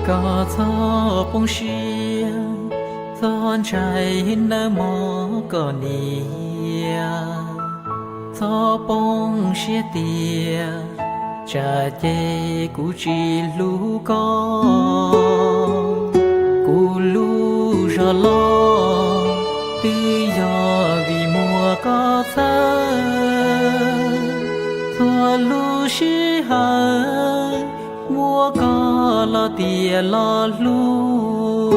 Koj txhob poob siab, txhob ntshai nawb mog koj niam, txhob poob siab tiag, tsam ces kuv tsis hlub koj. Kuv lub zog loj twb yog vim muaj koj txhawb, txhua lub sij hawm muab koj los tiam los hlub.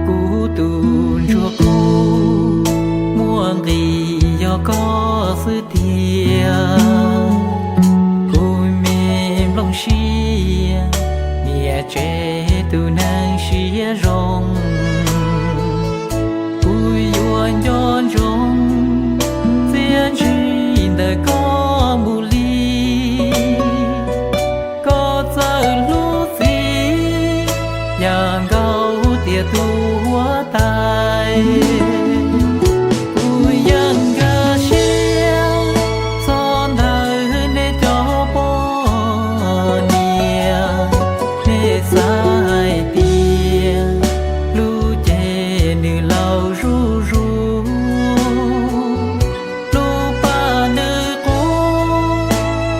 Kuv tus ntsuag qub muaj nqis yog koj xwb tiag. Kuv me nplooj siab, niam tsev tus neeg siab zoo. Kuv yuav nco ntsoov txiaj ntsig ntawm koj mus li. Koj txawj hlub txiv yam nkaus tias tus huab tais. Kuv yeej nkag siab txog ntawm nej cov poj niam, nej xav hais tias hlub ces nws laus zuj zus, hlub pab nws qub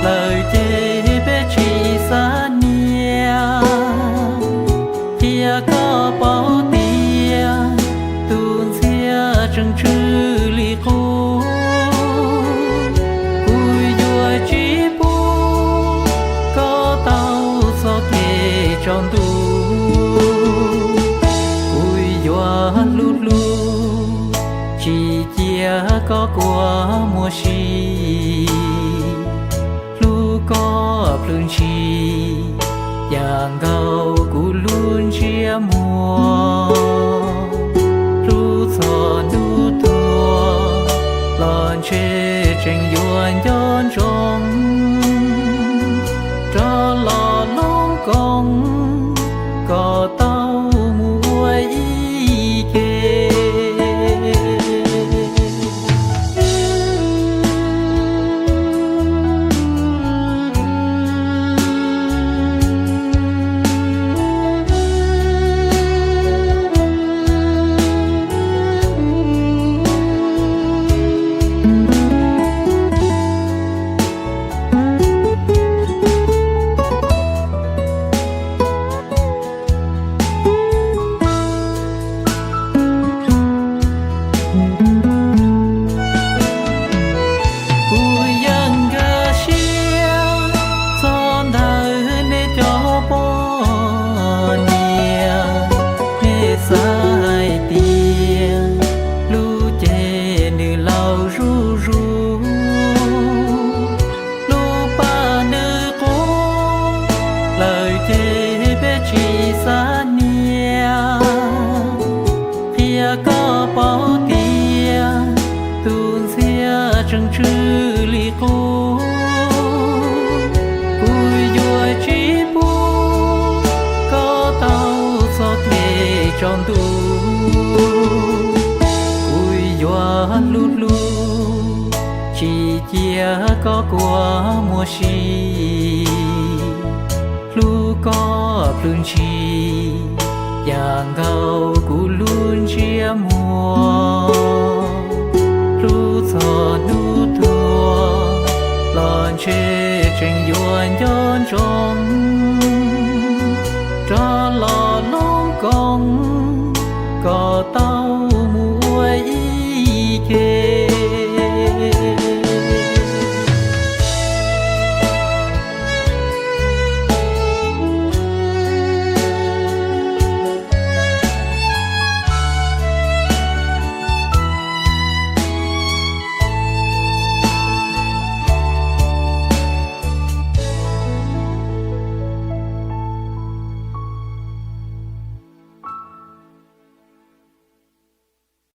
lawm ces peb tsis xav niam. Cia koj paub tias tus ntxhiab tseem tsw li qub. Kuv yuav tsis pub koj tau txoj kev tsaus ntuj. Kuv yuav hlub hlub, tsis cia koj kua muag si. Hlub koj plhws ntshis yam nkaus kuv lub ntsiab muag. Hlub txog hnub tuag los ntshe tseem yuav nco ntsoov, rov los loob koom kom tau mus ua ib ke. Kuv yeej nkag siab txog ntawm nej cov poj niam, nej xav hais tias hlub ces nws laus zuj zus, hlub pab nws qub lawm ces peb tsis xav niam. Qhia koj paub tias tus ntxhiab tseem tsw li qub. Kuv yuav tsis pub koj tau txoj kev tsaus ntuj. Kuv yuav hlub hlub, tsis cia koj kua muag si. Hlub koj plhws ntshis yam nkaus kuv lub ntsiab muag. Hlub txog hnub tuag los ntshe tseem yuav nco ntsoov, rov los loob koom kom tau